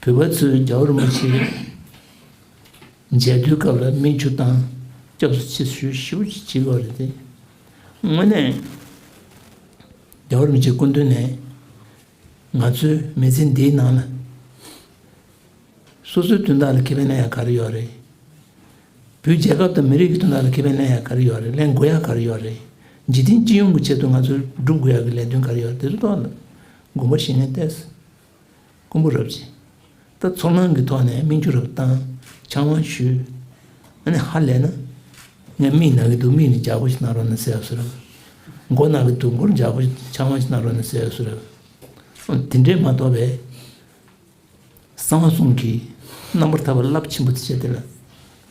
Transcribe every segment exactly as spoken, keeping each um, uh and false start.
བོད་པ་ཚོས་རྒྱལ་བ་རིན་པོ་ཆེ་མཇལ་དུས་སྐབས་ལ་མིག་ཆུ་བཏང་། སྐྱབས་སུ་མཆི་ཞུ་ཞུ་ཞིག་བྱེད་དགོས་རེད་དེ། དངོས་གནས་རྒྱལ་བ་རིན་པོ་ཆེའི་སྐུ་མདུན་ནས་ང་ཚོའི་མི་ཚེ་འདིའི་ནང་ལ་སོ་སོའི་དོན་དག་ལ་ཁེ་ཕན་གནང་ཡ་ག་རེ་ཡོད་རེད། བོད་རྒྱལ་ཁབ་དང་མི་རིགས་ཀྱི་དོན་དག་ལ་ཁེ་ཕན་གནང་ཡ་ག་རེ་ཡོད་རེད། ལེན་དགོས་ཡ་ག་རེ་ཡོད་རེད། འཇིག་རྟེན་སྤྱི་ཡོངས་ཀྱི་ཆེད་དུ་ང་ཚོས་སྒྲུབ་དགོས་ཡ་གི་ལས་དོན་ག་རེ་ཡོད་རེད། དེ་ཚོ་ཐོག་ལ་དགོངས་པ་བཞེས་མཁན་ཏོག་ཙམ་དཀོན་པོ་རེད་པ། ད་ཚོར་སྣང་གི་ཐོག་ནས་མིག་ཆུ་རེ་བཏང་། ཕྱག་དབང་ཞུས། ཨ་ནི་ཧ་ལས་ན། ངས་མིག་ན་གི་འདུག་མིག་ནས་འཇར་པོ་ཞིག་གནང་རོགས་གནང་ཟེར་ཡ་བཟོ་འདྲ། མགོ་ན་གི་འདུག་མགོར་འཇར་པོ་ཕྱག་དབང་ཞིག་གནང་རོགས་གནང་ཟེར་ཡ་བཟོ་འདྲ། དེ་འདྲས་མ་གཏོགས་པའི་གསང་བ་གསུམ་གྱི་རྣམ་པར་ཐར་པ་རླབས་ཆེན་པོ་དེ་བྱས་དེ་ལ་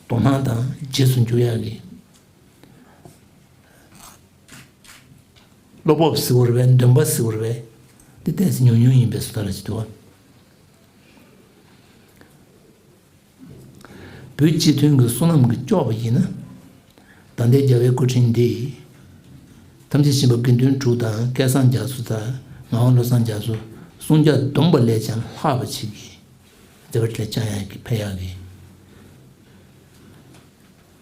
དོ་སྣང་དང་རྗེས་སུ་འཇུག་ཡག་གི་བློ་སྤོབས་ཟེར་བ་རེད་པས། འདུན་པ་ཟེར་བ་རེད་པས། དེ་ཏོག་ཙམ་ཉུང་ཉུང་ཡིན་པའི་བཟོ་ལྟ་རེ་ཞིག་འདུག་པ། བོད་སྤྱི་མཐུན་གྱི་བསོད་ནམས་ཀྱིས་ལྕོགས་པ་ཡིན་ན། ད་ལྟའི་རྒྱལ་བའི་སྐུ་ཕྲེང་འདི། ཐམས་ཅད་མཁྱེན་པ་དགེ་འདུན་དྲུག་དང་། སྐལ་བཟང་རྒྱ་མཚོ་དང་། ངག་དབང་བློ་བཟང་རྒྱ་མཚོ། གསུང་རྒྱ་སྡོམ་པ་ལས་ཀྱང་ལྷག་པ་ཅིག་གིས་མཛད་པ་དེ་ལ་བཅང་ཡག་གི་ཕན་ཡག་གི་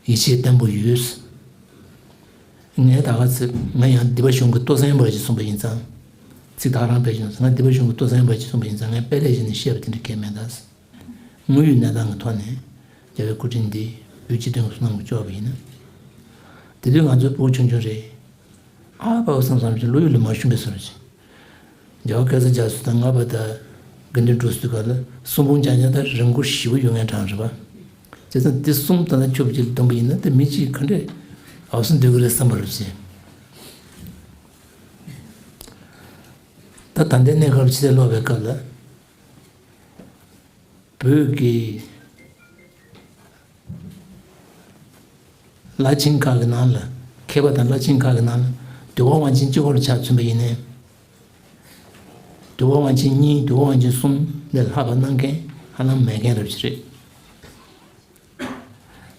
ཡིད་ཆེས་བརྟན་པོ་ཡོད། ངས་ད་ག་ཚོད་ང་ཡང་སྡིག་པ་གཞུང་གི་ལྟོ་ཟན་པ་ཞིག་གསུངས་པ་ཡིན་ཙང་། ཚིག་དག་རང་སྤེལ་བྱུང་ང་སྡིག་པ་གཞུང་གི་ལྟོ་ཟན་པ་ཞིག་གསུངས་པ་ཡིན་ཙང་། ངས་དཔེ་ལས་གཞི་ནས་བཤད་པ་དེ་འདྲ་གང་ཡང་མེད་ད། དངོས་ཡོད་གནས་སྟངས་ཀྱི་ཐོག་ནས་རྒྱལ་བའི་སྐུ་ཕྲེང་འདི་བོད་སྤྱི་དོན་གྱི་བསོད་ནམས་ཀྱིས་ལྕོགས་པ་ཡིན་ན། དེ་དུས་ང་ཚོ་ཕྲུ་གུ་ཆུང་ཆུང་རེད། ཨ་ཕ་བསམ་བསམ་ཞིག་བློ་ཡུལ་ལ་མ་ཞུམ་པའི་བཟོ་འདྲ་ཅིག་རྒྱལ་བ་སྐལ་བཟང་རྒྱ་མཚོ་དང་ང་ཕ་དང་དགེ་འདུན་དྲུག་ཟེར་དུས་སྐབས་ལ་གསུང་འབུམ་རྐྱང་རྐྱང་དང་རེ་མགུར་ཞེ་པོ་ཡོད་མཁན་གྲས་རེད་པ། བྱས་ཙང་འདི་གསུམ་ད་ལྟ་ཆུ་བོ་གཅིག་ལ་བསྡོམས་པ་ཡིན་ན། ད་མི་གཅིག་ག་འདྲས་ཨ་བསུ་འདོད་ཀྱི་རེད་བསམ་པ་རེད་ཅེ། ད་ད་ལྟའི་གནས་སྐབས་ཕྱི་ལ་ལོག་པའི་སྐབས་ལ། བོད་ཀྱི་བླ་ཆེན་ཁག་གི་ནང་ལ། མཁས་པ་དང་བླ་ཆེན་ཁག་གི་ནང་ལ་འདུལ་བ་དབང་ཆེན་གཅིག་པོ་ལ་ཆ་མཚོན་པ་ཡིན་ནའི། འདུལ་བ་དབང་ཆེན་གཉིས། འདུལ་བ་དབང་ཆེན་གསུམ་ལས་ལྷག་པ་གནང་མཁན་ཧ་ལམ་མེད་མཁན་རབ་ཅིག་རེད།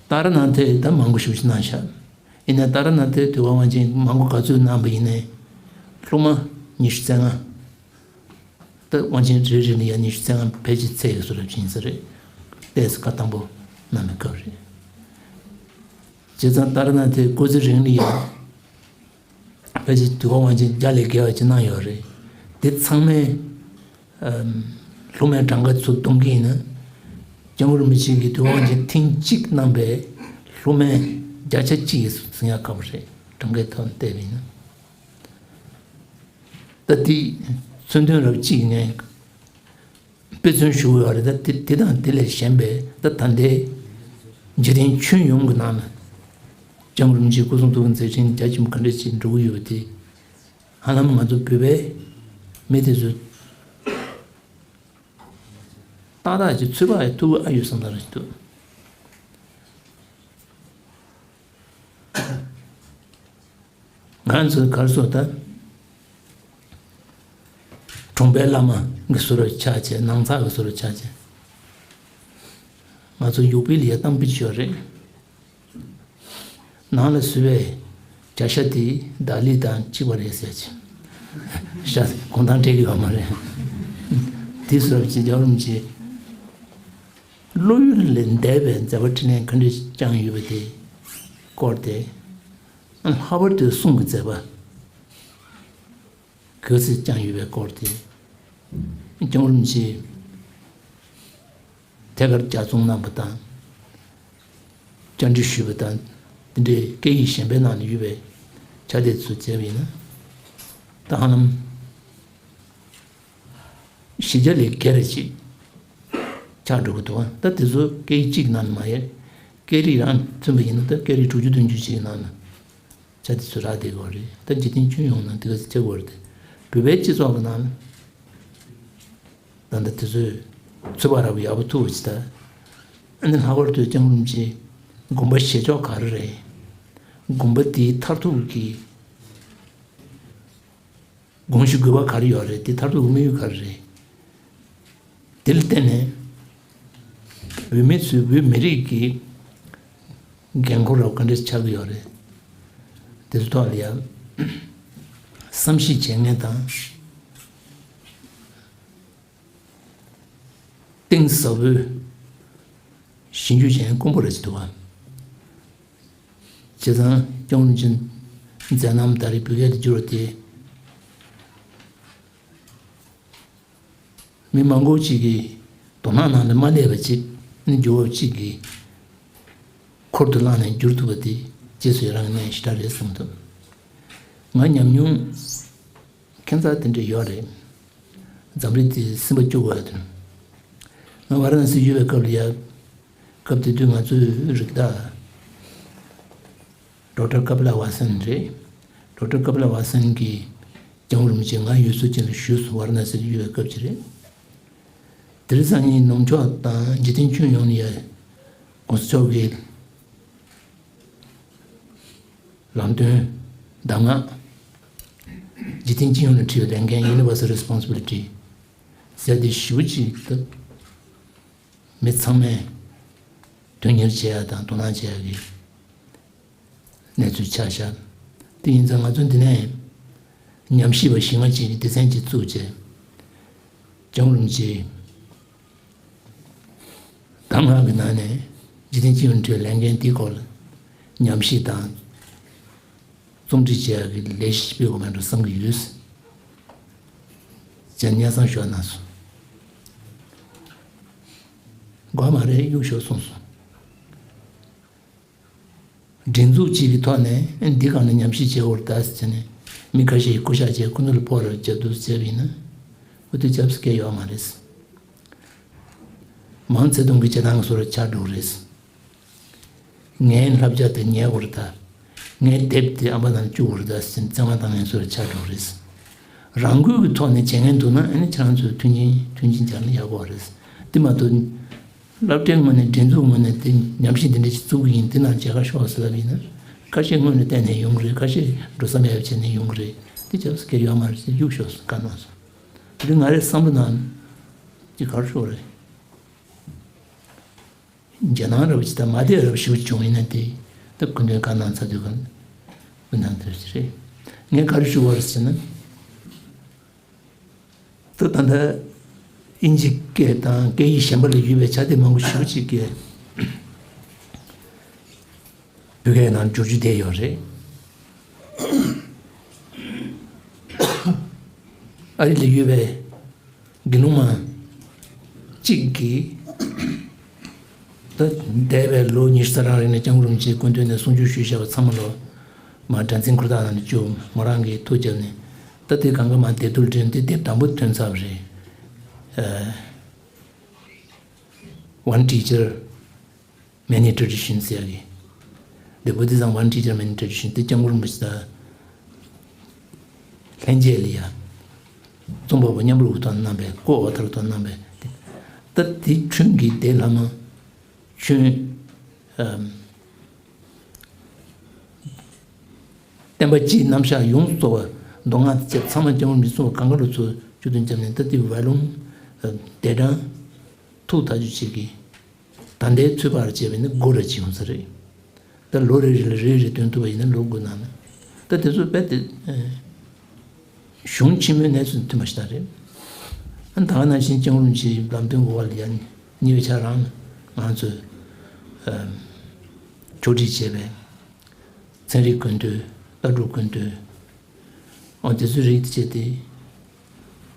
ཏཱ་ར་ནཱ་ཐའི་ད་མང་པོ་ཞེ་པོ་ཅིག་གནང་ཤག་ཡིན་ནའི་ཏཱ་ར་ནཱ་ཐའི་འདུལ་བ་དབང་ཆེན་མང་པོ་ག་ཚོད་གནང་པ་ཡིན་ནའི། སློབ་མ་ཉི་ཤུ་རྩ་ལྔ། ད་དབང་ཆེན་རེ་རེ་ལ་ཡ་ཉི་ཤུ་རྩ་ལྔ་ཕལ་ཆེར་ཚད་ཀྱི་བཟོ་འདྲ་ཅིག་ཡིན་ས་རེད། ཏོག་ཙམ་བཀའ་དམ་པོ་གནང་བའི་སྐབས་རེད། བྱས་ཙང་ཏཱ་ར་ནཱ་ཐའི་སྐུ་ཚེ་རིང་ལ་ཡ། ཕལ་ཆེར་འདུལ་བ་དབང་ཆེན་བརྒྱ་ལས་བརྒལ་བ་ཅིག་གནང་ཡོད་རེད། དེ་ཚང་མས། ཨམ། སློབ་མའི་གྲངས་ཀ་ཚུར་བསྡོམས་ཀྱི་ཡིན་ན། སྐྱབས་མགོན་རིན་པོ་ཆེ་གིས་འདུལ་བ་དབང་ཆེན་ཐེངས་གཅིག་གནང་པའི་སློབ་མའི་བརྒྱ་ཆ་གཅིག་ཟིན་ཡག་ཁག་པོ་རེད། གྲངས་ཀའི་ཐོག་ནས་བལྟས་པ་ཡིན་ན། ད་དེ་མཚོན་དོན་རབ་གཅིག་ངས་དཔེ་མཚོན་ཞུ་གི་ཡོད་རེད། ད་དེ་དེ་དང་དེ་ལས་གཞན་པའི་ད་ད་ལྟའི་འཇིག་རྟེན་ཁྱོན་ཡོངས་ཀྱི་ནང་ལ་སྐྱབས་མགོན་རིན་པོ་ཆེའི་སྐུ་གསུང་ཐུགས་ཀྱི་མཛད་འཕྲིན་རྒྱ་ཆེན་པོ་ག་འདྲ་ཞིག་འགྲོ་གི་ཡོད་པ་དེ། ཧ་ལམ་ང་ཚོ་བོད་པའི་མི་དེ་ཚོ་ཏག་ཏག་ཅིག་ཚོད་དཔག་ཡེ་ཐུབ་ཀྱི་ཨ་ཡོད་བསམ་ས་རེད་འདུག་ང་ཚོ་ག་རེ་ཟེར་ད། གྲོང་པའི་བླ་མ་གི་བཟོ་འདྲ་ཆགས་བྱས། ནང་ཚགས་ཀྱི་བཟོ་འདྲ་ཆགས་བྱས། ང་ཚོ་ཡུག་པའི་ལ་ཡ་གཏམ་དཔེ་ཅིག་ཡོད་རེད། ནང་ལ་བཟོས་པའི་བྱ་ཤ་དེ་ལྡག་ལི་དང་གཅིག་པ་རེད་ཟེར་གྱི། ཤ་གོང་ཐང་སྤྲད་ཀྱི་ཡོད་མ་རེད། དེ་བཟོ་འདྲ་ཅིག་རྒྱལ་བ་རིན་པོ་ཆེ་བློ་ཡུལ་ལས་འདས་པའི་མཛད་པ་འཕྲིན་ལས་ག་འདྲ་བསྐྱངས་ཡོད་པ་དེ་སྐོར་ཏེ། ལྷག་པར་དུ་གསུང་གི་མཛད་པ་ག་ཚོད་བསྐྱངས་ཡོད་པའི་སྐོར་ཏེ། སྐྱབས་མགོན་རིན་པོ་ཆེ་ཐད་ཀར་ལྗགས་རྩོམ་གནང་པ་དང་། བཅར་འདྲི་ཞུས་པ་དང་། དེ་འདྲའི་སྐད་ཡིག་གཞན་པའི་ནང་ལ་ཡོད་པའི་ཆ་དེ་ཚོ་མཇལ་བ་ཡིན་ན། ད་ཧ་ལམ་བཞི་བརྒྱ་ལས་བརྒལ་རེ་ཅིག་ཆགས་འགྲོ་གི་འདུག་ད་དེ་ཚོ་སྐད་ཡིག་གཅིག་ནང་ལ་མ་ཡོད། སྐད་རིགས་རང་མཚོན་པ་ཡིན་ན། ད་སྐད་རིགས་དྲུག་ཅུ་བདུན་ཅུ་ཅིག་ནང་ལ་ཆ་དེ་ཚོ་རག་བསྡད་ཡོད་རེད། ད་འཇིག་རྟེན་ཁྱོན་ཡོངས་ནང་དེ་ག་ཚོད་ཆགས་ཡོད་རེད་དེ། བོད་པའི་སྤྱི་ཚོགས་ཀྱི་ནང་ལ་ད་ལྟ་དེ་ཚོས་ཚོད་དཔག་ར་བ་ཡག་པོ་ཐུབ་པ་ཅིག་ད། ཨ་ནི་ལྷག་པར་དུ་སྐྱབས་མགོན་རིན་པོ་ཆེའི་དགོངས་པ་བཞེས་ཕྱོགས་ག་རེ་རེད། དགོངས་པ་དེའི་མཐར་ཐུག་གི་དགོངས་གཞི་དགོས་པ་ག་རེ་ཡོད་རེད། དེ་མཐར་ཐུག་གི་དམིགས་ཡུལ་ག་རེ་རེད། དེ་ལ་བརྟེན་ནས་བོད་མི་ཚོས་བོད་མི་རིགས་ཀྱི་འགན་ཁུར་ར་བ་ག་འདྲ་ཆགས་ཀྱི་ཡོད་རེད། དེ་ཚོའི་ཐོག་ལ་ཡང་བསམ་གཞིག་བྱེད་མཁན་དང་། གཏིང་ཟབ་པོའི་ཞིབ་འཇུག་བྱས་ནས་དཀོན་པོ་རེད་ཟེར་འདུག་བ། བྱས་ཙང་སྐྱབས་མགོན་རིན་པོ་ཆེ་མཛད་རྣམ་ད་རེས་བོད་སྐད་དུ་བསྒྱུར་བ་དེ། མི་མང་པོ་ཅིག་གིས་དོ་སྣང་གནང་ནས་མ་བསྡད་པ་ཅིག་ནི་འགྱུར་བ་ཅིག་གིས་འཁོར་དུ་བླངས་ནས་བསྒྱུར་ཐུབ་པ་དེ་རྗེས་སུ་ཡི་རང་གི་གནས་ཞེ་དྲག་རེད་བསམ་འདུག་ང་ཉམས་མྱོང་ཁྱད་མཚར་དེ་འདྲ་ཡོད་རེད། འཛམ་གླིང་དེ་སེམས་པ་སྐྱོ་དགོས་ཡ་དོན། ང་ཝཱ་ར་ཎ་སི་ཡོད་པའི་སྐབས་ལ་ཡ། སྐབས་དེ་དུས་ང་ཚོའི་རིགས་བདག་ཌོག་ཊར་ཀ་པི་ལ་ཝཱ་སན་རེད། ཌོག་ཊར་ཀ་པི་ལ་ཝཱ་སན་གྱིས་སྐྱབས་མགོན་རིན་པོ་ཆེ་ང་ཡུལ་སྲོལ་ཅན་ལ་ཞུས་སོང་། ཝཱ་ར་ཎ་སི་ལ་ཡོད་པའི་སྐབས་ཅིག་རེད། དེ་རིང་སང་ཉིན་ནུབ་ཕྱོགས་དང་འཇིག་རྟེན་ཁྱོན་ཡོངས་ནས་ཡ། གོང་ས་མཆོག་གི་ལམ་སྟོན་གདམས་ངག་འཇིག་རྟེན་སྤྱི་ཡོངས་ལ་འཁྲི་བའི་ལས་འགན། Universal Responsibility ཟེར་དེ་ཞེ་པོ་ཅིག་ཏུ་མི་ཚང་མས་དོན་གཉེར་བྱེད་ཡ་དང་དོ་སྣང་བྱེད་ཡ་གི་གནས་ཚུལ་ཆགས་ཤག་དེ་ཡིན་ཙང་ང་ཚོ་འདི་ནས་ཉམས་ཞིབ་པ་ཞིག་མ་བྱེད་ཀྱི་སྡེ་ཚན་གཅིག་བཙུགས་བྱས། སྐྱབས་མགོན་རིན་པོ་ཆེའི་གདམས་ངག་གི་ནང་ནས་འཇིག་རྟེན་སྤྱི་ཡོངས་ཁྲོད་ལས་འགན་འདིའི་སྐོར་ལ་ཉམས་ཞིབ་དང་རྩོམ་སྒྲིག་བྱེད་ཡག་གི་ལས་གཞི་སྤེལ་དགོས་མེད་འགྲོ་བསམ་གྱི་ཡོད། ཅེས་སྙན་སེང་ཞུ་གནང་སོང་། དགོས་མ་རེད་གཡུག་ཤོག་གསུངས་སོང་། སྒྲིག་འཛུགས་གཅིག་གི་ཐོག་ནས་འདི་སྒང་ནས་ཉམས་ཞིབ་བྱེད་དགོས་རེད་ད་ཟེར་ནས་མི་ཁ་ཤས་ཀྱིས་བསྐོ་བཞག་བྱས་ཁོ་ཚོ་ལ་ཕོགས་རེ་རྒྱབ་འདུག་ཟེར་བ་ཡིན་ན། ཨོ་དེ་རྒྱབ་སྐལ་ཡོད་མ་རེད། མའོ་ཙེ་ཏུང་གི་བྱེད་སྟངས་བཟོ་འདྲ་ཆགས་འགྲོ་གི་རེད། ངའི་བསླབ་བྱ་དེ་ཉན་དགོས་རེད་ད། ངའི་དེབ་དེ་ཨམ་པ་ནང་བཅུག་དགོས་རེད་ད་ཟེར་བཙན་དབང་བཏང་མཁན་བཟོ་འདྲ་ཆགས་འགྲོ་གི་རེད། རང་འགུལ་གྱི་ཐོག་ནས་བྱེད་མཁན་འདུག་ན་ཨ་ནི་ཁྱེད་རང་ཚོས་མཐུན་རྐྱེན་མཐུན་རྐྱེན་སྦྱར་ན་ཡག་པོ་རེད། དེ་མ་གཏོགས། སློབ་གྲྭའི་ངོས་ནས་སྒྲིག་འཛུགས་ངོས་ནས་དེ་ཉམས་ཞིབ་འདི་འདྲ་ཞིག་བཙུགས་ཀྱི་ཡིན། འདི་ནང་མཇལ་ཁ་ཤོག་ཟེར་ལབ་ཡིན་ན། ཁ་ཤས་སྔོན་ནས་བལྟས་ནས་ཡོང་གི་རེད། ཁ་ཤས་འགྲོ་ས་མེད་པ་བྱས་ནས་ཡོང་གི་རེད། དེ་ཆགས་སུ་སྐྱེལ་ཡོད་མ་རེད་ཟེར་གཡུག་ཤོག་ཟེར་བཀའ་གནང་སོང་། དེ་ང་རའི་བསམ་བློ་ནང་ཅིག་ག་རེ་ཤོག་རེད། རྒྱ་ནག་རབ་ཅིག་དང་མ་བསྡད་རབ་ཞུ་བྱུང་ཡིན་ན་དེ་ད་སྐུ་མདུན་བཀའ་གནང་ཚར་དུས་གང་སྐུ་གནང་དེ་རེད། ངས་ག་རེ་ཞུ་བ་རེད་ཟེར་ན། ད་ད་ལྟ་དབྱིན་ཇི་སྐད་དང་སྐད་ཡིག་གཞན་པ་ལ་ཡོད་པའི་ཕྱག་དེབ་མང་པོ་ཞེ་པོ་ཅིག་གིས་བོད་སྐད་ནང་བསྒྱུར་རྒྱུ་བསྡད་ཡོད་རེད། ཨ་རི་ལ་ཡོད་པའི་དགེ་སློང་མ་གཅིག་གིས། ད་འདས་པའི་ལོ་ཉི་ཤུ་རྩ་གྲངས་རིང་ནས་སྐྱབས་མགོན་རིན་པོ་ཆེའི་སྐུ་མདུན་ནས་གསུང་ཆོས་ཞུས་བཞག་པ་ཚང་མ་ལོ། མར་སྒྲ་འཛིན་ཁུར་ཐག་ནང་ནས་བཅུག་མོ་རང་གིས་ཐུགས་བརྒྱབ་ནས། ད་དེ་གང་ག་མར་དེབ་ཐེར་བསྐྲུན་ཏེ་དེབ་དང་པོ་ཐོན་ཚར་བ་རེད། ཨ། One Teacher, Many Traditions ཟེར་ཡག་གི། The Buddhism, One Teacher, Many Traditions དེ་སྐྱབས་མགོན་རིན་པོ་ཆེ་དང་ལྷན་རྒྱས་ལ་ཡ། རྩོམ་པ་པོ་མཉམ་རུབ་ཐོག་གནང་བའི་ཀོ་ཨོ་ཐར་ཐོག་གནང་བའི། ད་དེ་ཁྱོད་ཀྱིས་དེ་ལྷ་མ་ཁྱོད། ཨམ། བསྟན་པ་སྤྱིའི་རྣམ་གཞག་ཡོངས་སུ་རྫོགས་པ་མདོ་སྔགས་བཅས་ཚང་མ་སྐྱབས་མགོན་རིན་པོ་ཆེ་གང་ག་ལ་ཚུར་བཅུད་དུ་བརྒྱབ་ནས་ད་ལྟའི་ཝ་ལུང་། ཨ། ཌེ་ཌ་ཐུགས་ཐག་ཆོད་བྱེད་ཀྱི། ད་ལྟའི་ཚོད་དཔག་བྱས་པ་ཡིན་ན་དགུ་རེ་ཅིག་ཡོང་ས་རེད། ད་ལོ་རེ་རེ་ལ་རེ་རེ་འདོན་ཐུབ་པ་ཡིན་ན་ལོ་དགུ་ནང་ན། ད་དེ་ཚོ་རྦད་དེ། ཨ། གཞུང་ཆེན་མོའི་གནས་ཚུལ་མཐུན་པ་ཞིག་ད་རེད། ཨ། ད་ག་ནང་བཞིན་སྐྱབས་མགོན་རིན་པོ་ཆེའི་ལམ་སྟོན་འོག་ལ་ཡ་ཉེ་བའི་ཆར་རང་ང་ཚོས། ཨ། ཕྱོགས་སྒྲིག་བྱས་པའི་ཚན་རིག་དགོས་འདུན། ལྟ་གྲུབ་དགོས་འདུན། ཨོ་དེ་ཚོའི་རིགས་དེ་བྱས་ཏེ།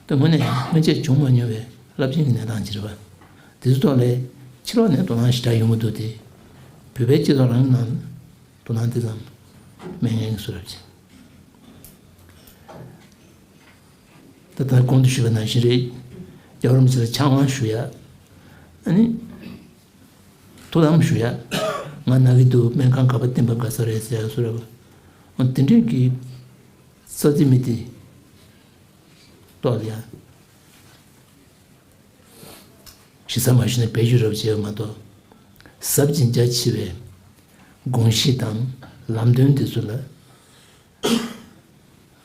ད་དངོས་གནས་སྔོན་ཆད་བྱུང་མ་མྱོང་བའི་རླབས་ཆེན་གྱི་གནས་སྟངས་ཅིག་རེད་པ། དེ་ཚོའི་ཐོག་ལ་ཕྱི་ལོགས་ནས་དོ་སྣང་ཞེ་དྲག་ཡོང་གི་འདུག་སྟེ། བོད་པའི་སྤྱི་ཚོགས་རང་ནང་དོ་སྣང་དེ་ཙམ་མེད་མཁན་གྱི་བཟོ་འདྲ་ཅིག་ད་ལྟ་གོང་དུ་ཞུས་པ་ནང་བཞིན་རེད། རྒྱལ་བ་རིན་པོ་ཆེ་ལ་ཕྱག་དབང་ཞུ་ཡ། ཨ་ནི། ཐུགས་དམ་ཞུ་ཡ། ང་ན་གི་འདུག་སྨན་ཁང་ག་པར་བསྟེན་པ་དགའ་ས་རེད་ཟེར་ཡ་བཟོ་འདྲ་བ། འོ་དེ་འདྲས་ཀྱི་ས་ཚིགས་མི་དེ་ཐོག་ལ་ཡ། ཞེ་ས་མ་ཞུས་ན་བེད་སྤྱོད་རབ་བྱས་པ་མ་གཏོགས། ཟབ་ཅིང་རྒྱ་ཆེ་བའི་དགོངས་གཞི་དང་ལམ་སྟོན་དེ་ཚོ་ལ་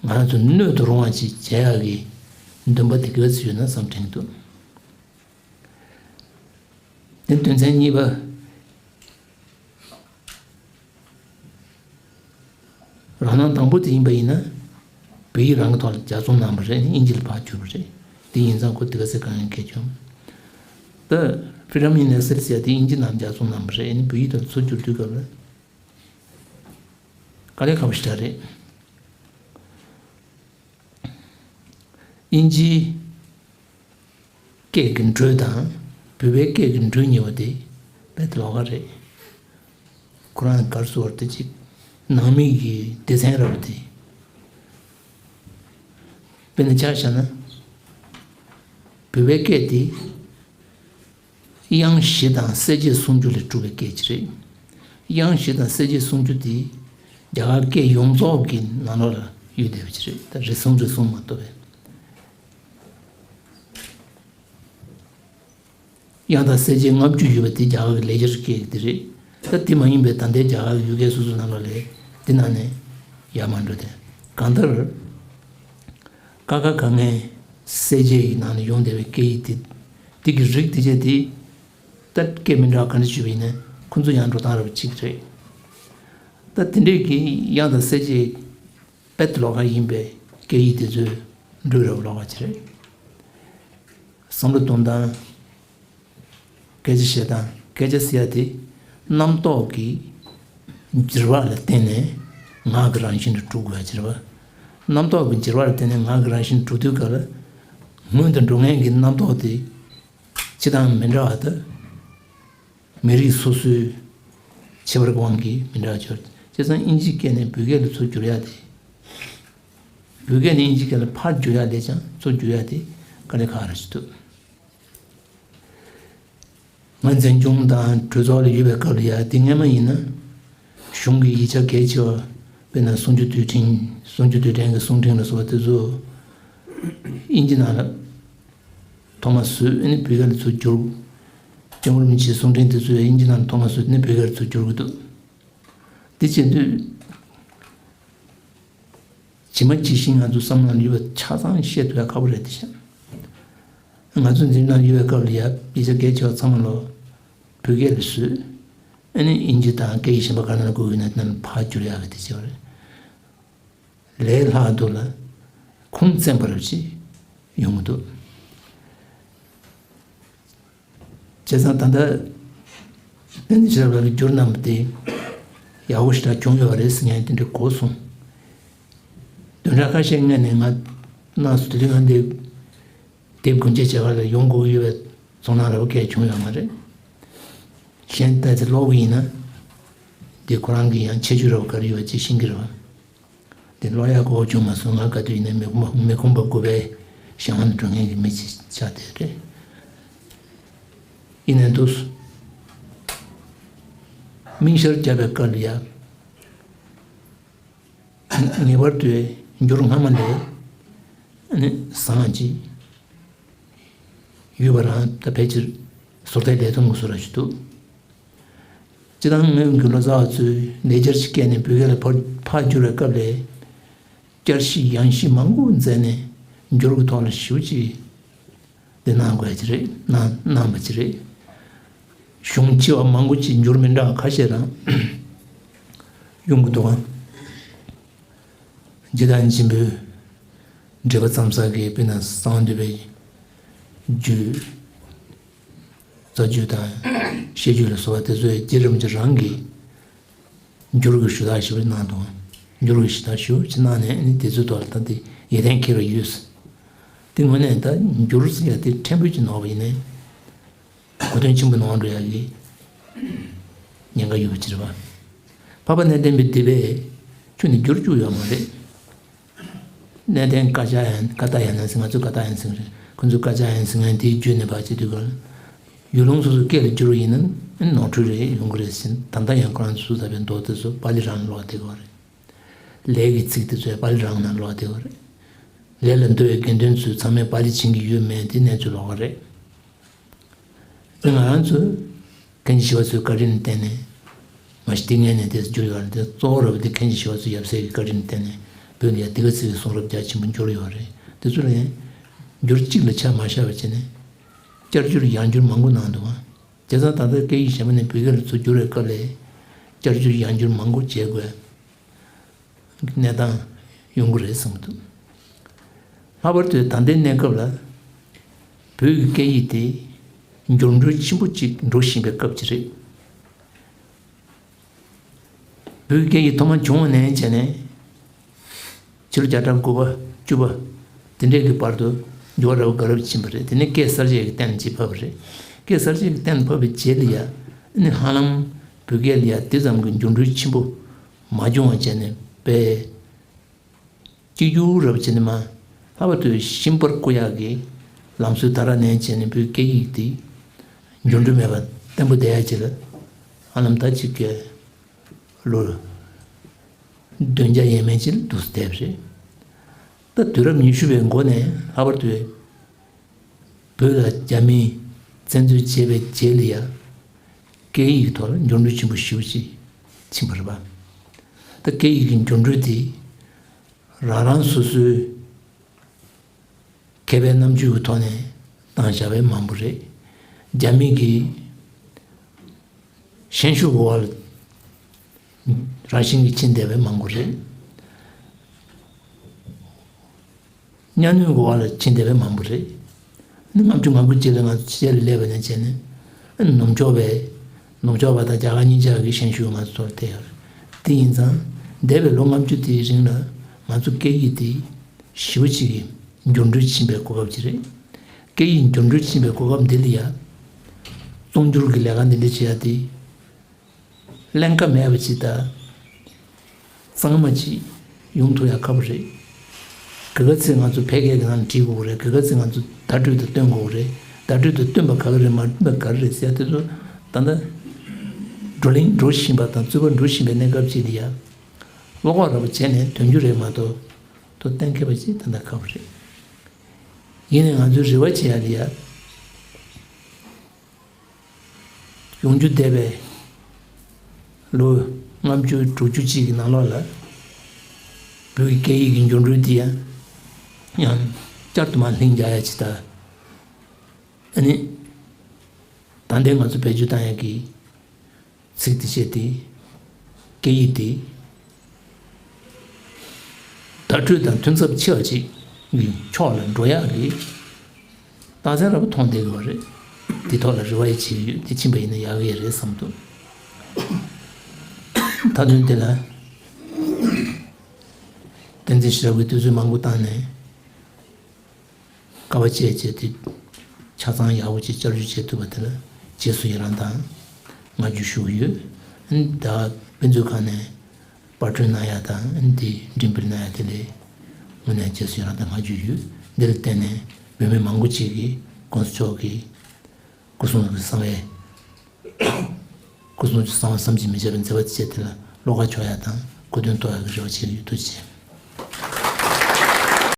ང་ཚོ་སྣོད་དུ་རུང་བ་ཅིག་བྱེད་ཡག་གི་འདུན་པ་དེ་ག་ཚོད་ཡོད་ན་བསམ་དྲན་འདུག་དེ་དོན་ཚན་གཉིས་པ། རང་སྣང་དང་པོ་དེ་ཡིན་པ་ཡིན་ན། བོད་ཡིག་རང་གི་ཐོག་ལ་ལྗགས་རྩོམ་གནང་བ་རེད། དབྱིན་ཇི་ལ་ཕར་བསྒྱུར་བ་རེད། དེ་ཡིན་ཙང་ཁོ་དེ་ག་ཚོད་གང་ཡང་གལ་བྱུང་། ད་ ད་ཕི་རམ་ཡིན་ནས་སེལ་ཟེར་ཡ་དེ་དབྱིན་ཇི་ནང་ལ་ལྗགས་རྩོམ་གནང་བ་རེད། ཨ་ནི་བོད་ཡིག་ཏུ་ཚུར་བསྒྱུར་དུས་སྐབས་ལ་དཀའ་ལས་ཁག་པོ་ཞེ་དྲག་རེད། དབྱིན་ཇིའི་སྐད་ཀྱི་འགྲོས་དང་བོད་པའི་སྐད་ཀྱི་འགྲོས་གཉིས་པོ་དེ་དཔེ་ལོགས་ཀ་རེད། ཁོ་རང་ག་རེ་ཟེར་བ་དེ་ཅིག་ནང་མི་གི་སྡེ་ཚན་ར་བ་དེ། དཔེར་ན་ཆ་བཞག་ན། བོད་པའི་སྐད་དེ་དབྱངས་བཞི་དང་གསལ་བྱེད་སུམ་ཅུ་ལས་གྲུབ་པའི་སྐད་ཅིག་རེད། དབྱངས་བཞི་དང་གསལ་བྱེད་སུམ་ཅུ་དེ་རྒྱ་གར་སྐད་ཡོངས་རྫོགས་ཀྱི་ནང་ལོགས་ལ་ཡོད་བསྡད་པ་ཅིག་རེད། ད་རེ་ཟུང་རེ་ཟུང་མ་གཏོགས་པའི། དབྱངས་དང་གསལ་བྱེད་ལྔ་བཅུ་ཡོད་པ་དེ་རྒྱ་གར་གྱི་ལེགས་སྦྱར་སྐད་དེ་རེད། ད་དེ་མ་ཡིན་པའི་ད་ལྟའི་རྒྱ་གར་གྱི་ཡུལ་སྐད་སོ་སོའི་ནང་ལོགས་ལ་དེ་ནང་ནས་ཡར་མར་འགྲོ་དེ། གང་ལྟར། ཀ་ཁ་ག་ང་གསལ་བྱེད་ཀྱི་ནང་ནས་ཡོང་བསྡད་པའི་སྐད་ཡིག་དེ། དེ་གི་རིགས་དེ་བྱས་དེ། ད་སྐད་མི་འདྲ་བ་ག་འདྲ་བྱས་པ་ཡིན་ན་ཁོ་ཚོ་ཡང་འགྲོ་སྟངས་ར་བ་གཅིག་རེད། ད་དེ་འདྲས་ཀྱི་དབྱངས་དང་གསལ་བྱེད་དཔེ་ལོགས་ཀ་ཡིན་པའི་སྐད་ཡིག་དེ་ཚོའི་འགྲོས་ར་བ་ལོགས་ཀ་ཅིག་རེད། བསམ་བློ་གཏོང་སྟངས། སྐད་ཆ་བཤད་སྟངས། སྐད་ཆ་ཟེར་ཡ་དེ་རྣམ་རྟོག་གི་འགྱུར་བ་ལ་བརྟེན་ནས་ངག་གི་རང་བཞིན་དུ་གྲུབ་དགོས་ཡ་ཅིག་རེད་བ། རྣམ་རྟོག་གི་འགྱུར་བ་ལ་བརྟེན་ནས་ངག་གི་རང་བཞིན་དུ་གྲུབ་དུས་སྐབས་ལ། སྔོན་དུ་འགྲོ་མཁན་གྱི་རྣམ་རྟོག་དེ་སྤྱི་དང་མི་འདྲ་བ་དང་། མི་རིགས་སོ་སོའི་ཁྱད་པར་གྱི་དབང་གིས་མི་འདྲ་བ་འབྱོར། བྱས་ཙང་དབྱིན་ཇིའི་སྐད་ནས་བོད་སྐད་ལ་ཚུར་བསྒྱུར་ཡ་དེ། བོད་སྐད་ནས་དབྱིན་ཇིའི་སྐད་ལ་ཕར་བསྒྱུར་ཡ་ལས་ཀྱང་ཚུར་བསྒྱུར་ཡ་དེ་དཀའ་ལས་ཁག་ར་ཞིག་འདུག་ང་འཛིན་སྐྱོང་དང་གྲོས་ཚོགས་ལ་ཡོད་པའི་སྐབས་ལ་ཡ་དེ་སྔས་མ་ཡིན་ན། གཞུང་གི་ཡིག་ཆ་གལ་ཆེ་བ། དཔེར་ན་གསུང་ཆོས་དུས་དྲན། གསུང་ཆོས་དུས་དྲན་གྱི་གསུང་འཕྲིན་ལ་སོགས་པ་དེ་ཚོ་དབྱིན་ཇི་ནང་ལ་ཐོག་མ་བཟོས། ཨ་ནི་བོད་སྐད་ལ་ཚུར་བསྒྱུར། སྐྱབས་མགོན་རིན་པོ་ཆེའི་གསུང་འཕྲིན་དེ་ཚོ་ཡང་དབྱིན་ཇི་ནང་ལ་ཐོག་མ་བཟོས་ནས་བོད་སྐད་ལ་ཚུར་བསྒྱུར་གྱི་འདུག་དེ་བྱེད་དུས། ཇི་མ་ཇི་བཞིན་ང་ཚོ་བསམ་བློ་ཡོད་པ་ཆ་ཚང་བཤད་ཐུབ་ཡ་ཁག་པོ་རེད་དེ་བཞིན། ང་ཚོ་འཛིན་གྲྭ་ཡོད་པའི་སྐབས་ལ་ཡ་ཡིག་ཆ་གལ་ཆེ་བ་ཚང་མ་ལོ་བོད་སྐད་ལ་བཟོས། ཨ་ནི་དབྱིན་ཇི་དང་སྐད་ཡིག་གཞན་པ་ག་ནས་དགོས་ཡོད་ན་དེ་ནང་ལ་ཕར་བསྒྱུར་ཡག་གི་དེ་བྱས་པ་རེད། ལས་སླ་འདུག་ལ། ཁུངས་བཙན་པ་རུ་ཅིག་ཡོང་གི་འདུག་བྱས་ཙང་ད་ལྟ་བསྟན་འཛིན་ཆོས་གྲགས་ལགས་ཀྱིས་བསྒྱུར་གནང་བ་དེ་ཡག་པོ་ཞེ་དྲག་བྱུང་ཡོད་པ་རེད་ཟེར་མཁན་དེ་འདྲ་གོ་སོང་། བདུན་ཕྲག་ཁ་ཤས་སྔོན་ནས་ང་གནང་སོང་། དེ་དུས་ང་འདི་དེབ་སྒོ་འབྱེད་བྱེད་ག་ལ་ཡོང་དགོས་ཡོད་པའི་ཚོར་སྣང་ར་བ་སྐད་བྱུང་ཡོད་མ་རེད། གཞན་ལྟ་ཚེ་ཀློག་གི་ཡིན་ན་འདི་ཁོ་རང་གི་ཡང་ཁྱད་ཆོས་ར་བ་ག་རེ་ཡོད་པ་ཅིག་ཤེས་ཀྱི་རེད་བ། དེ་ཀློག་ཡག་གོ་བྱུང་མ་སོང་། ང་ག་དུས་ཡིན་ན་མི་ཁོམ་པ་མི་ཁོམ་པ་དགོས་པའི་གཞན་དབང་དུ་འགྲོ་མཁན་གྱི་མི་ཅིག་ཆགས་བསྡད་རེད། ཡིན་ནའི་འདུག་སེ་མིང་ཤར་བརྒྱབ་པའི་སྐབས་ལ་ཡ། ངེས་པར་དུ་འགྱུར་སྔ་མ་ལས་ནི་བཟང་ཅིག་ཡོད་པ་རང་ད་ཕལ་ཆེར་ཟུར་ལྟའི་ལས་དོན་གྱི་བཟོ་འདྲ་ཞིག་འདུག་སྤྱིར་བཏང་སྔོན་གྱི་ལོ་ཙཱ་བ་ཚོས་ལེགས་སྦྱར་གྱི་སྐད་ནས་བོད་སྐད་ལ་ཕར་ཕར་བསྒྱུར་བའི་སྐབས་ལས། བསྐྱར་ཞིབ་ཡང་ཞིབ་མང་པོ་མཛད་ནས་འགྱུར་གྱི་ཐོག་ལ་ཞེ་པོ་ཅིག་འདི་གནང་དགོས་ཀྱི་རེད། གནང་གནང་བ་ཅིག་རེད། གཞུང་ཆེ་བ་མང་པོ་ཅིག་འགྱུར་མི་འདྲ་བ་ཁ་ཤས་རང་ཡོང་གི་འདུག་ག་རྗེ་བདག་ཉིད་ཆེན་པོའི་འགྲེལ་པ་བརྩམས་ས་གི་དཔེར་ན་གསང་འདུས་པའི་རྒྱུད། རྩ་རྒྱུད་དང་བཤད་རྒྱུད་ལ་སོགས་པ་དེ་ཚོའི་རྗེ་རིན་པོ་ཆེ་རང་གིས་འགྱུར་གྱི་ཞུ་དག་ཞེ་པོ་གནང་འདུག་འགྱུར་གྱི་ཞུ་དག་ཞེ་པོ་ཅིག་གནང་ནས་ནི་དེ་ཚོའི་ཐོག་ལ་ད་དེ་ཡོན་ཏན་འཁྱེར་བ་ཡོད། དེ་དངོས་གནས་ད་འགྱུར་ཟེར་ཡ་དེ་ཕྲན་བུ་ཅིག་ནོར་བ་ཡིན་ནའི་གོ་དོན་ཆེན་པོ་ནོར་འགྲོ་ཡ་གི་ཉེན་ཁ་ཡོད་པ་ཅིག་རེད་པ། འཕགས་པ་གནས་བརྟན་པའི་སྡེ་པས་ཁྱོན་ནས་འགྱུར་བཅུག་ཡོད་མ་རེད། གནས་བརྟན་བཀའ་ཡན་བཀའ་རྟ་ཡན་ཟེར། ང་ཚོས་བཀའ་རྟ་ཡན་ཟེར་གྱི་རེད། ཁོ་ཚོས་བཀའ་རྒྱ་ཡན་ཟེར་མཁན་དེའི་བརྒྱུད་ནས་ཕར་བྱེད་དུས་སྐབས་ལ། ཡུལ་ལུང་སོ་སོའི་སྐད་ལ་བསྒྱུར་བ་ཡིན་ན་ནོར་འཁྲུལ་རེད་ཡོང་གི་རེད་ཟེར། ད་ལྟ་ཡང་ཁོ་རང་ཚོས་བཟོས་ཚར་བའི་མདོ་དེ་ཚོ་པཱ་ལི་རང་ལ་ཀློག་བསྡད་ཀྱི་ཡོད་རེད། ལས་ཀྱི་ཚིག་དེ་ཚོ་པཱ་ལི་རང་ནང་ཀློག་བསྡད་ཀྱི་ཡོད་རེད། ལས་ལ་འདུ་བའི་དགེ་འདུན་ཚོས་ཚང་མས་པཱ་ལི་བྱིན་གྱི་ཡོད་མེད་དེ་གནས་ཚུལ་ལོགས་ཀ་རེད། དེ་ང་རང་ཚོས་མཁན་ཆེན་ཞི་བ་འཚོའི་བཀའ་དྲིན་ལ་བརྟེན་ནས། མ་གཞི་དེ་སྔོན་ནས་དེ་བསྒྱུར་ཡོད་རེད། དེ་གཙོ་བོ་ར་བ་དེ་མཁན་ཆེན་ཞི་བ་འཚོའི་ཡབ་སྲས་ཀྱི་བཀའ་དྲིན་ལ་བརྟེན་ནས་བོད་ལ་ཡ་དེ་ག་ཚིག་གི་གསུང་རབ་རྒྱ་ཆེན་པོ་འབྱོར་ཡོད་རེད། དེ་ཚོ་ལ་ཡང་འགྱུར་གཅིག་ལ་ཆ་མ་བཞག་པ་བྱས་ནས་བསྐྱར་བསྒྱུར་ཡང་བསྒྱུར་མང་པོ་གནང་འདུག་ཨང་། བྱས་ཙང་ད་ལྟ་སྐད་ཡིག་གཞན་པ་ནས་བོད་སྐད་ལ་ཚུར་བསྒྱུར་བའི་སྐབས་ལ་བསྐྱར་བསྒྱུར་ཡང་བསྒྱུར་མང་པོ་བྱེད་དགོས་གནས་སྟངས་ཡོང་གི་རེད་བསམ་གྱི་འདུག་ལྷག་པར་དུ་ད་ལྟའི་གནས་སྐབས་ལ་བོད་ཀྱི་སྐད་ཡིག་དེ་ འགྱུར་འགྲོས་ཆེན་པོ་ཅིག་འགྲོ་བཞིན་པའི་སྐབས་ཅིག་རེད། བོད་སྐད་ཡིག་ཐོག་མ་བྱུང་བ་ནས་བྱས་ནས། ཕྱི་ལོ་བརྒྱ་ཕྲག་དགུ་པ་བཅུ་པ་དེ་འདྲའི་གི་བར་དུ་འགྱུར་བ་རབ་དགའ་རབ་ཕྱིན་པ་རེད། དེ་ནས་སྐད་གསར་བཅད་ཀྱི་སྟེང་ནས་ཅིག་ཕབ་པ་རེད། སྐད་གསར་བཅད་ཀྱི་སྟེང་ནས་ཕབ་པའི་རྗེས་ལ་ཡ། ཨ་ནི་ཧ་ལམ་བོད་སྐད་ལ་ཡ་དེ་ཙམ་གྱི་འགྱུར་འགྲོས་ཆེན་པོ་མ་བྱུང་བ་བྱས་ནས་པས། གཅིག་གྱུར་རབ་བྱས་ནས་མ། ལྷག་པར་དུ་ཤིང་པར་བརྐོ་ཡག་གི་ལམ་སྲོལ་དར་ནས་བྱས་ནས་བོད་སྐད་ཡིག་དེ་འགྱུར་འགྲོས་མེད་པ་བརྟན་པོ་བསྡད་ཡག་ཅིག་ལ། ཧ་ལམ་ད་ཅིག་གི་ལོ་བདུན་བརྒྱ་ཡས་མས་ཅིག་ལ་འདུག་སེ་བསྡད་པ་རེད། ད་དུས་རབས་ཉི་ཤུ་པའི་འགོ་ནས་ལྷག་པར་དུ་བོད་ལ་རྒྱ་མིས་བཙན་འཛུལ་བྱས་པའི་རྗེས་ལ་ཡ། སྐད་ཡིག་ཐོག་ལ་འགྱུར་འགྲོས་ཆེན་པོ་ཞེ་པོ་ཅིག་ཕྱིན་པ་རེད་པ། ད་སྐད་ཡིག་གི་འགྱུར་འགྲོས་དེ་རང་རང་སོ་སོའི་མཁས་པའི་རྣམ་དཔྱོད་ཀྱི་ཐོག་ནས་བཏང་བཞག་པའི་མང་པོ་རེད། རྒྱ་མི་གི་ཤན་ཤུགས་འོག་ལ་རང་བཞིན་གྱིས་ཕྱིན་བསྡད་པའི་མང་པོ་རེད། གཉའ་གནོན་འོག་ལ་ཕྱིན་བསྡད་པའི་མང་པོ་རེད། ནི་ལྔ་བཅུ་ང་དགུ་རྗེས་ལ་ང་ཚོ་ཕྱི་རྒྱལ་ལ་སླེབས་པ་ནས་བྱས་ནས། ནུབ་ཕྱོགས་པའི་ནུབ་ཕྱོགས་པ་དང་རྒྱ་གར་གཉིས་ཆར་གྱི་ཤན་ཤུགས་ང་ཚོ་ཚོར་ཐེབས་ཡོད་རེད། དེ་ཡིན་ཙང་འདས་པའི་ལོ་ལྔ་བཅུ་དེའི་རིང་ལ་ང་ཚོ་སྐད་ཡིག་དེ་ཞེ་པོ་ཅིག་གི་འགྱུར་འགྲོས་ཕྱིན་པའི་གོ་སྐབས་ཅིག་རེད། སྐད་ཡིག་འགྱུར་འགྲོས་ཕྱིན་པའི་གོ་སྐབས་འདི་ལ་ཡ། རྩོམ་སྒྱུར་གྱི་ལས་ཀ་འདི་འདྲ་བྱེད་ཡ་དེ། ཀླན་ཀ་མེད་པ་ཅིག་དང་། གཙང་མ་ཅིག་ཡོང་ཐུབ་ཡ་ཁག་པོ་རེད། ག་ག་ཚོད་ང་ཚོ་ཕལ་སྐད་ཀྱི་ནང་ལ་བྲིས་དགོས་རེད། ག་ག་ཚོད་ང་ཚོ་བརྡ་སྤྲོད་དུ་སྟོན་དགོས་རེད། བརྡ་སྤྲོད་དུ་སྟོན་པ་ག་ག་རེད། མ་སྟོན་པ་ག་རེ་རེད་ཟེར་ཡ་དེ་ཚོ་ད་ལྟ་བགྲོ་གླེང་འགྲོ་བཞིན་པ་དང་རྩོད་པ་འགྲོ་བཞིན་པའི་གནས་སྐབས་ཅིག་ལ་ཡ། བློ་ཁོག་ར་བ་བྱས་ནས་འདོན་རྒྱུ་རེད་མ་གཏོགས་དོ་གཏན་འཁེལ་བ་ཅིག་ད་ལྟ་ཁག་པོ་རེད། ཡིན་ནའི་ང་ཚོས་རེ་བ་བྱེད་ཡ་ལ་ཡ། ཡོང་རྒྱུ་བསྡད་པའི་ལོ་ལྔ་བཅུ་དྲུག་ཅུ་གཅིག་གི་ནང་ལོགས་ལ་བོད་ཀྱི་སྐད་ཡིག་གི་འགྱུར་འགྲོས་འདི་ཡང་ཡང་བསྐྱར་དུ་མར་ལྷིང་རྒྱག་ཡ་ཅིག་དང་། ཨ་ནི་ད་ལྟའི་ང་ཚོ་བེད་སྤྱོད་བཏང་ཡ་གི་ཚིག་དེ་བཤད་དེ། སྐད་ཡིག་དེ་བརྡ་སྤྲོད་དང་མཐུན་ཚབས་ཆེ་བ་ཅིག་གི་ཕྱོགས་ལ་འགྲོ་ཡག་གི་རྟགས་མཚན་ར་བ་མཐོང་བསྡད་ཡོད་རེད། དེ་ཐོག་ལ་རེ་བ་ཡང་བྱེད་ཀྱི་ཡོད། དེ་ཕྱིན་པ་ཡིན་ན་ཡག་གི་རེད་བསམ་འདུག་མཐའ་དོན་དེ་ལ་བསྟན་འཛིན་ཤེས་རབ་ཀྱིས་དུས་ཚོད་མང་པོ་བཏང་ནས། དཀའ་བ་སྤྱད་བྱས་ཏེ་ཆ་ཚང་ཡག་པོ་ཅིག་བསྐྱར་ཞིབ་བྱེད་ཐུབ་པ་དེ་ལ་རྗེས་སུ་ཡི་རང་དང་བསྔགས་བརྗོད་ཞུ་གི་ཡོད། ཨ་ནི་ད་དཔེ་མཛོད་ཁང་ནས་པར་སྐྲུན་གནང་ཡ་དང་ཨ་ནི་དེ་འགྲེམས་སྤེལ་གནང་ཡ་དེ་ལ་དངོས་གནས་རྗེས་སུ་ཡི་རང་དང་བསྔགས་བརྗོད་ཡོད། འདི་ལ་བརྟེན་ནས་བོད་མི་མང་པོ་ཅིག་གིས་གོང་ས་མཆོག་གི་སྐུ་གསུང་གི་གསང་བའི་སྐུ་གསུང་གི་གསང་བ་བསམ་གྱིས་མི་ཁྱབ་པའི་མཛད་པ་དེ་བྱས་དེ་ལ་བློ་ཁ་ཕྱོགས་ཡ་དང་གོ་དོན་རྟོགས་ཡ་གི་རེ་བ་བྱེད་ཀྱི་ཡོད། ཐུགས་རྗེ་ཆེ།